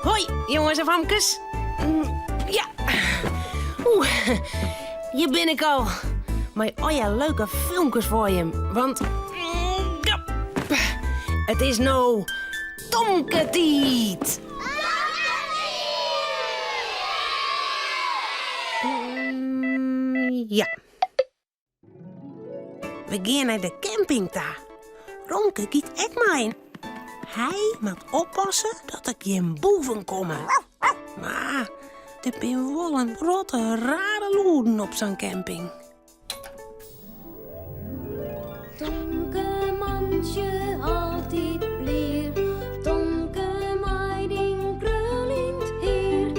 Hoi, jonges en famkes. Ja. Oeh, hjir bin ik al. Mei allegear leuke filmkes foar jim. Want ja, it is no Tomke-tiid. Ja. We gean nei de camping ta. Romke giet ek mei. Hy moat oppasse dat der gjin boeven komme. Mar der binne wol in protte rare lûden op sa'n camping. Tomke mantsje altyd blier, Tomke mei dyn kruljend hier,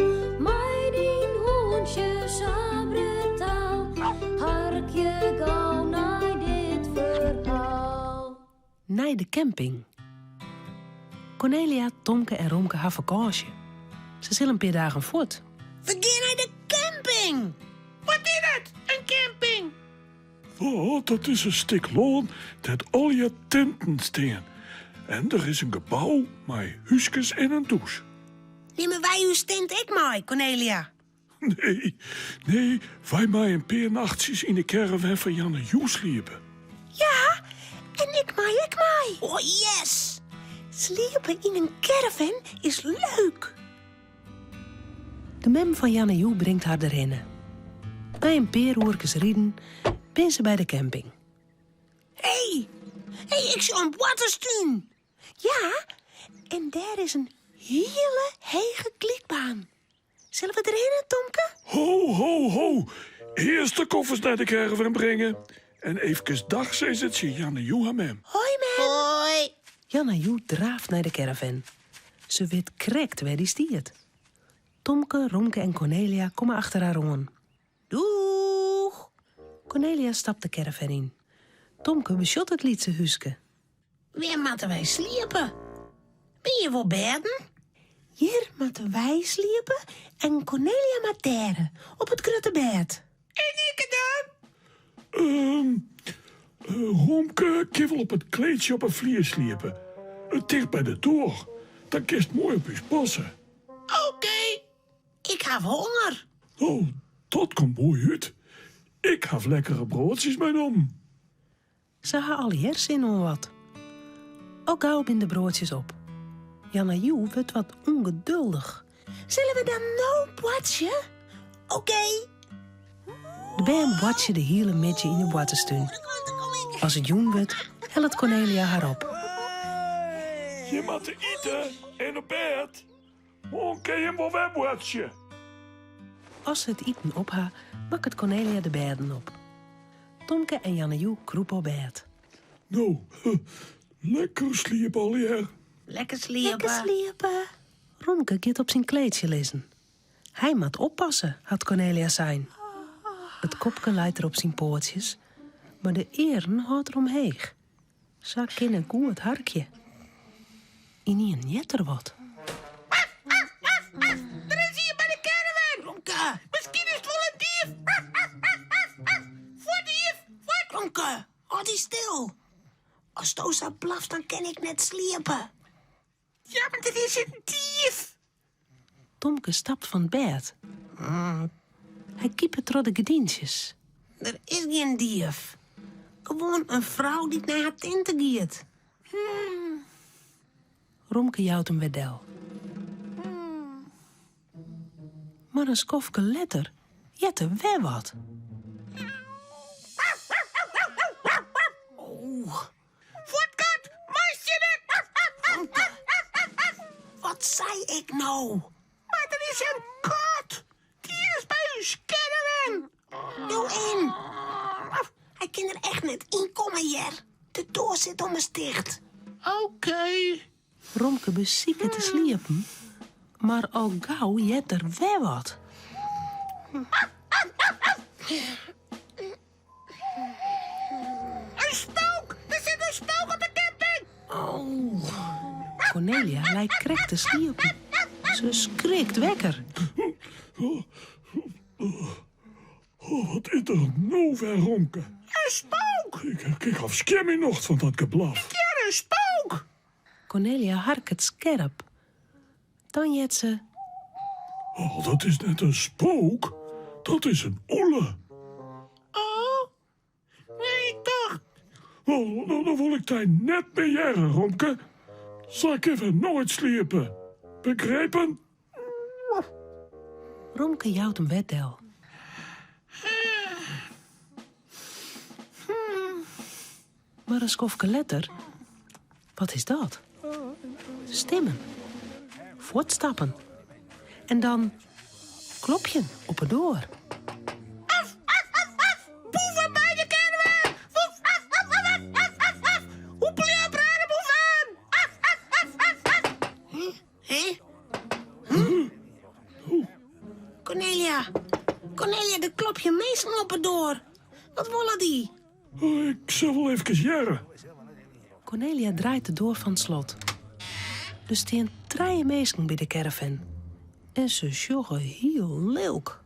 mei dyn hûntsje sa brutaal, Harkje gau nei dit ferhaal. Nei de camping. Kornelia, Tomke en Romke ha fakânsje. Se sille in pear dagen fuort. We gean nei de camping! Wat is dat, in camping? Wat, dat is in stik lân dêr't allegear tinten stean. En der is in gebou mei húskes en in dûs. Nimme wy ús tint ek mei, Kornelia? Nee, nee, wy meie in pear nachtsjes yn de caravan fan Janne Joe sliepe. Ja, en ik mei ek mei. Oh yes! Sliepe yn in caravan is leuk. De mem fan Janne Joe bringt har derhinne. Nei in pear oerkes riden binne se by de camping. Hey, hey, ik sjoch in boarterstún. Ja, en dêr is in hiele hege glydbaan. Sille we derhinne, Tomke? Ho, ho, ho. Earst de koffers nei de caravan bringe en eefkes dag sizze tsjin Janne Joe har mem. Hoi, mem. Hoi. Janne Joe draaft nei de caravan. Se wit krekt wêr dy stiet. Tomke, Romke en Kornelia komme achter har oan. Doeg! Kornelia stapt de caravan yn. Tomke besjocht it lytse húske. Wêr moatte wy sliepe? Binne hjir wol bêden? Hjir moatte wy sliepe en Kornelia moat dêre, op it grutte bêd. En ikke dan? Ehm, Romke kin wol op it kleedsje op 'e flier sliepe. It ticht by de doar. Dan kinst moai op ús passe. Oké. Ik haw honger. Oh, dat komt moai út. Ik haw lekkere broadsjes meinommen. Se ha allegear sin oan wat. Al gau binne de broadsjes op. Janna Joe wurdt wat ûngeduldich. Sille we dan no boartsje? Oké. De bern boartsje de hiele middei yn de boarterstún. As it jûn wurdt, hellet Kornelia har op. Je moatte ite en op bêd. Moarn kinne jim wol wer boartsje. As se it iten op ha, makket Kornelia de bêden op. Tomke en Janne Joe krûpe op bêd. No, lekker sliepe allegear. Lekker sliepe. Lekker sliepe. Romke giet op syn kleedsje lizzen. Hy moat oppasse, hat Kornelia sein. It kopke leit der op syn poatsjes, mar de earen hâldt er omheech. Sa kin er goed harkje. Ynienen heart er wat. Der is ien by de caravan! Romke! Miskien is it wol in dief! Fuort, dief! Fuort! Romke, hâld dy stil. Asto sa blafst, dan kin ik net sliepe. Ja, mar der is in dief! Tomke stapt fan 't bêd. Hy kipet troch de gerdyntsjes. Der is gjin dief. Gewoan in frou dy't nei har tinte giet. Romke jout him wer del. Mar in skoftke letter heart er wer wat. Fuort kat, meitsje net! Wat sei ik no? Mar der is in kat! Dy is by ús caravan! No en? Hy kin der echt net yn komme hear. De doar sit ommers ticht. Oké. Romke besiket te sliepen, mar al gau heart er wer wat. In spook! Der sit in spook op de camping! Oh. Kornelia leit krekt te sliepen. Se skrikt wekker. Oh, wat is der no wer, Romke? In spook! Ik haw skjin myn nocht fan dat geblaf. Ik hear in spook! Kornelia harket skerp. Dan heart se. Oh, dat is net in spook, dat is in ûle. Oh, nee, ik tocht. Oh, no, no wol ik dy net mear hearre, Romke. Sa kinne we noait sliepe. Begrepen? Romke jout him wer del. Mar in skoftke letter, wat is dat? Stimmen. Fuotstappen. En dan klopjen op 'e doar. Af, af, af, af! Boeven by de caravan! Woef, af, af, af, af, af, af, af! Hoepelje op rare boeven! Af, af, af, af, af! Hé? Cornelia! Cornelia, der klopje minsken op 'e doar. Wat wolle dy? Oh, ik sil wol efkes hearre. Cornelia draait de doar fan 't slot. Der stean trije minsken by de caravan. En se sjogge hiel lilk.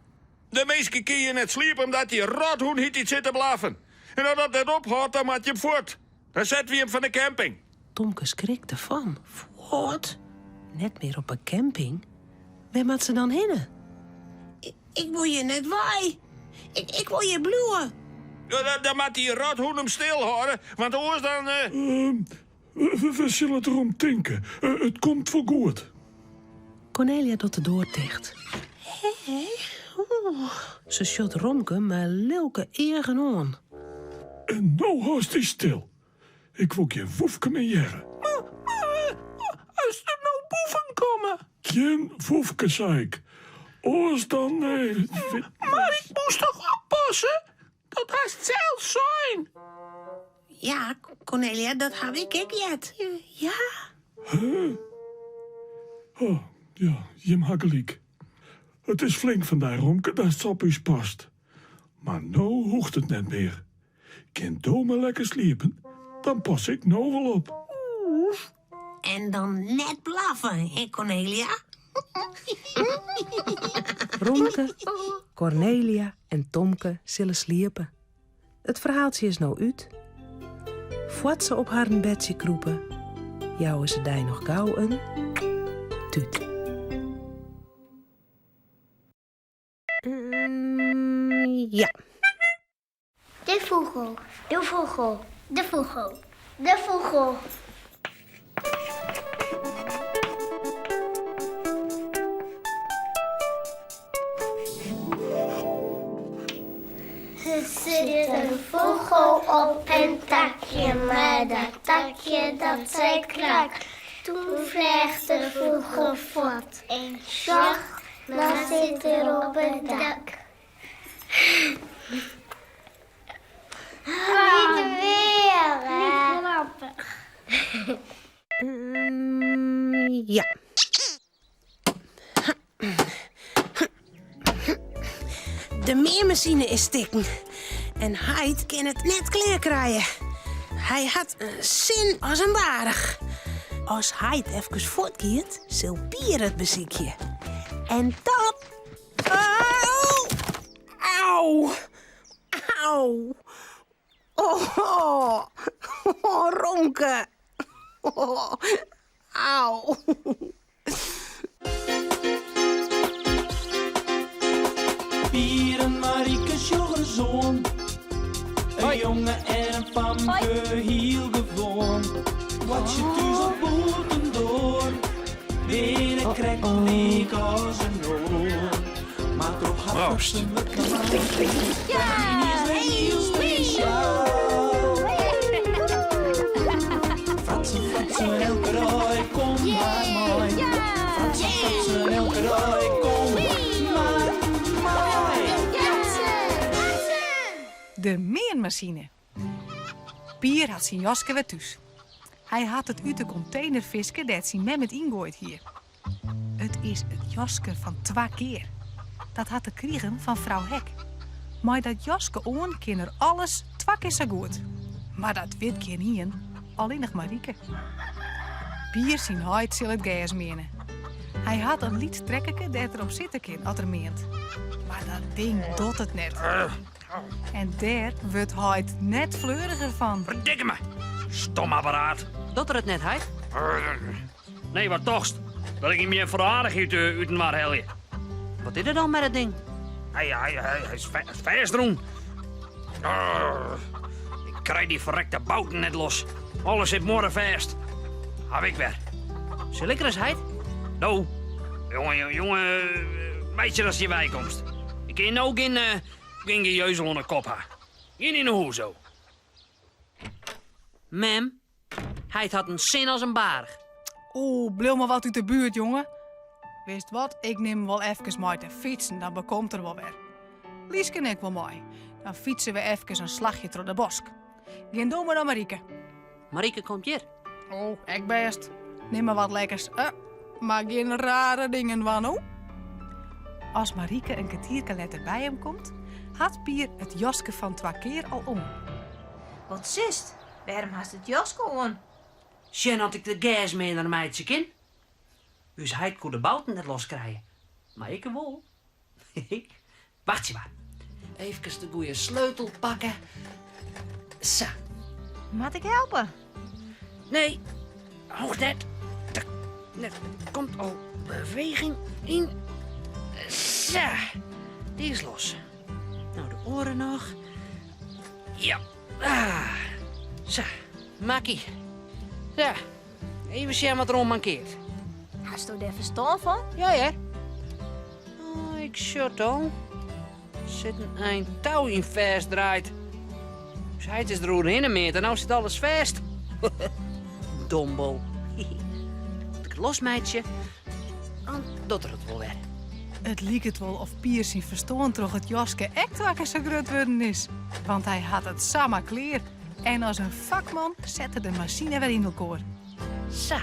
De minsken kinne net sliepe omdat dy rothûn hieltyd sit te blaffen. En as dat net ophâldt, dan moat jim fuort. Dan sette wy jim fan de camping. Tomke skrikt derfan. Fuort? Net mear op 'e camping? Wêr moat se dan hinne? Ik wol hjir net wei. Ik wol hjir bliuwe. Ja, dan moat dy rothûn him stilhâlde, want oars dan. We sille derom tinke. It komt wol goed. Cornelia docht de doar ticht. Se sjocht Romke mei lilke eagen oan. En no hâldst dy stil. Ik wol gjin woefke mear hearre. Mar as der no boeven komme? Gjin woefke, sei ik. Oars dan. Mar ik moast toch oppasse? Dat hast sels sein. Ja, Cornelia, dat haw ik ek heard. Ja. Huh? Oh, ja, jim ha gelyk. It is flink fan dy, Romke, datst op ús past. Mar no hoecht it net mear. Gean do mar lekker sliepen, dan pas ik no wol op. En dan net blaffe, hè Cornelia? Romke, Cornelia en Tomke sille sliepe. It ferhaaltsje is no út. Foar't se op harren bedsje krûpe, jouwe se dy noch gau in tút. Ja. De fûgel, de fûgel, de fûgel, de fûgel. Der sit in fûgel op in takje, mar dat takje dat sei krak. Toen fleach de fûgel fuort en sjoch, no sit er op it dak. Niet weer, hè? Niet grappig. Ja. De meanmasine is stikken en heit kin it net klear krije. Hy hat in sin as in baarch. As heit efkes fuortgiet, sil Pier it besykje. En dan Au! Au! Au! Oh, oh, Romke! Oh, au! Pier en Marike sjogge ris oan. In jonge en in famke, hiel gewoan. Boartsje thús of bûtendoar, binne krekt lyk as in oar. Mar troch har Proost. fratsen wurdt kawaii is wer hiel spesjaal. Fratsen, fratsen, elke dei, kom mar mei. Fratsen, fratsen, elke dei, kom mar mei. De meanmasine. Pier hat syn jaske wer thús. Hy hat it út de kontener fiske dêr't syn mem it yngoaid hie. It is it jaske fan twa kear. Dat hat er krigen fan frou Hek. Mei dat jaske oan kin er alles twa kear sa goed. Mar dat wit gjinien, allinnich Marike. Pier syn heit sil it gers meane. Hy hat in lyts trekkerke dêr't er op sitte kin as er meant. Mar dat ding docht it net. En dêr wurdt heit net fleuriger fan. Ferdikke me! Stom apparaat. Docht er it net, heit? Nee, wat tochtst? Dat ik him hjir foar de aardichheid út inoar helje. Wat is der dan mei dat ding? Hy, hy, hy, hy is fêstrûn. Ik krij dy ferrekte bouten net los. Alles sit muorrefêst. Haw ik wer. Sil ik ris, heit? No, jonge, jonge, meitsje datst hjir wei komst. Ik kin no gjin, gjin gejeuzel oan 'e kop ha. Gean yn 'e hûs, o. Mem, heit hat in sin as in baarch. Oeh, bliuw mar wat út de buert, jonge. Witst wat, ik nim him wol efkes mei te fytsen, dan bekomt er wol wer. Lyske en ik wol mei. Dan fytse we efkes in slachje troch de bosk. Gean do mar nei Marike. Marike komt hjir. Oh, ek bêst. Nim mar wat lekkers. Uh, mar gjin rare dingen dwaan, no. As Marike in kertierke letter by him komt, hat Pier it jaske fan twa kear al oan. Wat sist? Wêrom hast it jaske oan? Sjen oft ik de gersmeaner meitsje kin. Us heit koe de bouten net los krije, mar ik wol. Wachtsje mar. Efkes de goeie sleutel pakke. Sa. Moat ik helpe? Nee, hoecht net. Der komt al beweging yn. Sa, dy is los. No, de oare noch. Ja. Ah. Sa, makkie. Ja, even sjen wat der oan mankeart. Hasto dêr ferstân fan? Ja, hear. Oh, ik sjoch it al. Sit in ein tou yn fêstdraaid. Us heit is der oerhinne meand en no sit alles fêst. Dombo. As ik it losmeitsje, dan docht er it wol wer. It liket wol oft Pier syn ferstân troch it jaske ek twa kear sa grut wurden is. Want hy hat it samar klear. En as in fakman set er de masine wer yn elkoar. Sa.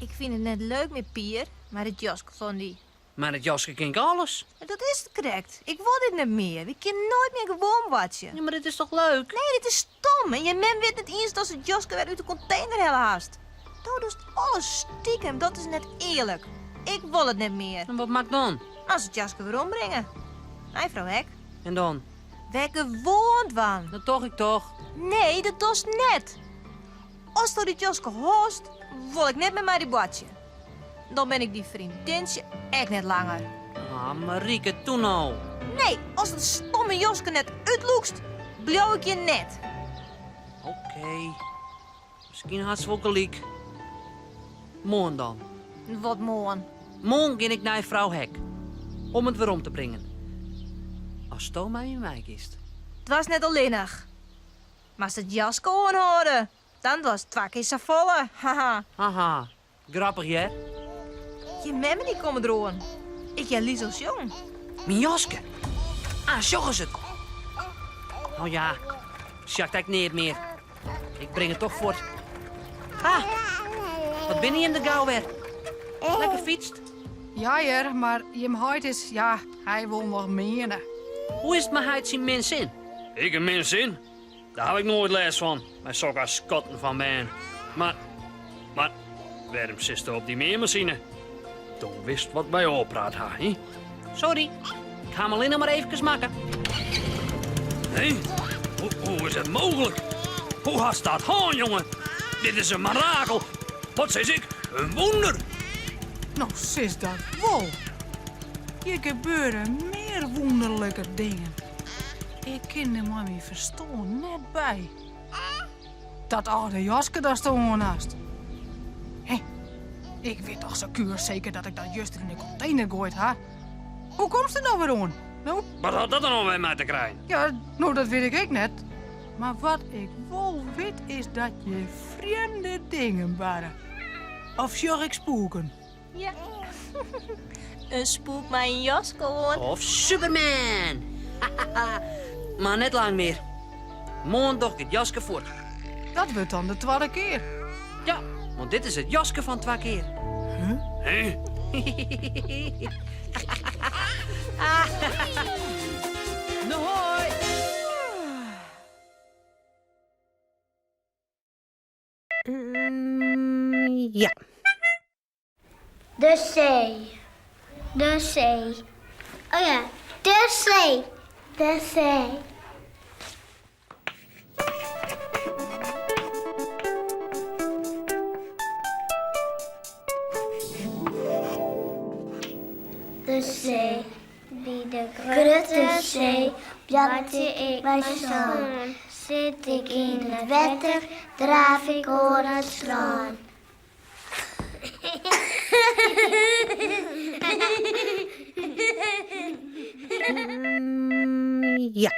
Ik fyn it net leuk mear, Pier, mei dat jaske fan dy. Mei dat jaske kin ik alles. Dat is it krekt. Ik wol dit net mear. Wy kinne noait mear gewoan boartsje. Ja, mar dit is toch leuk? Nee, dit is stom. En je mem wit net iens datst it jaske wer út de kontener helle hast. Do dochst alles stikem. Dat is net earlik. Ik wol it net mear. En wat moat ik dan? Moatst it jaske werombringe. Nei frou Hek. En dan? Wer gewoan dwaan. Dat doch ik toch? Nee, dat dochst net. Asto dit jaske hâldst, wol ik net mear mei dy boartsje. Dan bin ik dyn freondintsje ek net langer. Ah, Marike, toe no. Nee, ast dat stomme jaske net útlûkst, bliuw ik je net. Oké. Miskien hast wol gelyk. Moarn dan. Wat moarn? Moarn gean ik nei frou Hek. Om it werom te bringen. Asto mei my meigiest. Doarst net allinnich. Moatst it jaske oanhâlde, dan doarst twa kear safolle, haha. Haha, grappich hear. Je mem en dy komme deroan. Ik hear Liesel sjongen. Myn jaske! Ah, sjogge se it. No ja, sjakt ek neat mear. Ik bring it toch fuort. Ah, wat binne jim der gau wer? Lekker fytst? Ja hear, mar jim heit is, ja, hy wol noch meane. Hoe is it mei heit syn min sin? Ik in min sin? Dêr haw ik noait lêst fan, mei sokke skatten fan bern. Mar, mar, wêrom sitsto op dy meanmasine? Do witst wat wy ôfpraat ha, hè? Sorry, ik ha 'm allinne mar eefkes makke. Hé? Hoe, hoe is it mooglik? Hoe hast dat hân, jonge? Dit is in mirakel. Wat sis ik? In wûnder. No, sis dat wol. Hjir gebeure mear wûnderlike dingen. Ik kin der mei myn ferstân net by. Dat âlde jaske datsto oan hast. Hé, ik wit toch sekuer seker dat ik dat juster yn de kontener goaid ha. Hoe komst der no wer oan? No? Wat hat dat der no wer mei te krijen? Ja, no dat wit ik ek net. Mar wat ik wol wit is dat hjir frjemde dingen barre. Of sjoch ik spûken? Ja. In spoek mei in jaske oan. Of Superman! Mar net lang mear. Moarn doch ik it jaske fuort. Dat wurdt dan de twadde kear. Ja, want dit is it jaske fan twa kear. Huh? Hè? No hoi! Ja. De see. De see. Oh ja, de see. De see. de see. By de grutte see boartsje ik mei sân. Sit ik yn it wetter, draaf ik oer it strân. Ja.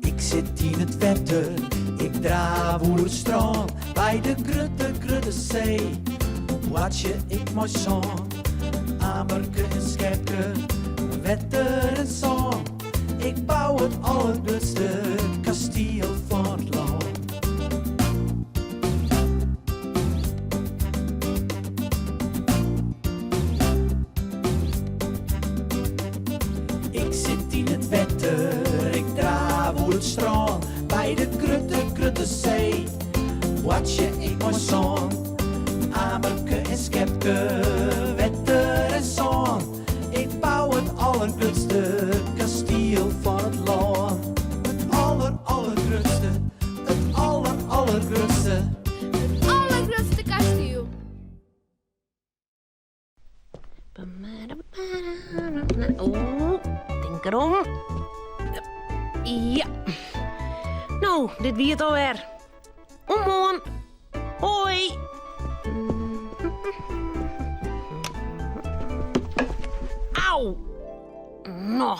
Ik sit yn it wetter, ik draaf oer it strân, by de grutte, grutte see. Boartsje ik mei sân, amerke en skepke, wetter en sân. Ik bou it allergrutste kastiel fan it lân. Ik sit yn it wetter, ik draaf oer it strân, by de grutte, grutte see. Boartsje ik mei sân, amerke en skepke, wetter en sân. Ik bou it allergrutste kastiel fan it lân. It aller, allergrutste, it aller, allergrutste. It allergrutste kastiel. Oh, tink derom. Ja. No, dit wie it alwer. Oant moarn. Hoi. Au. No.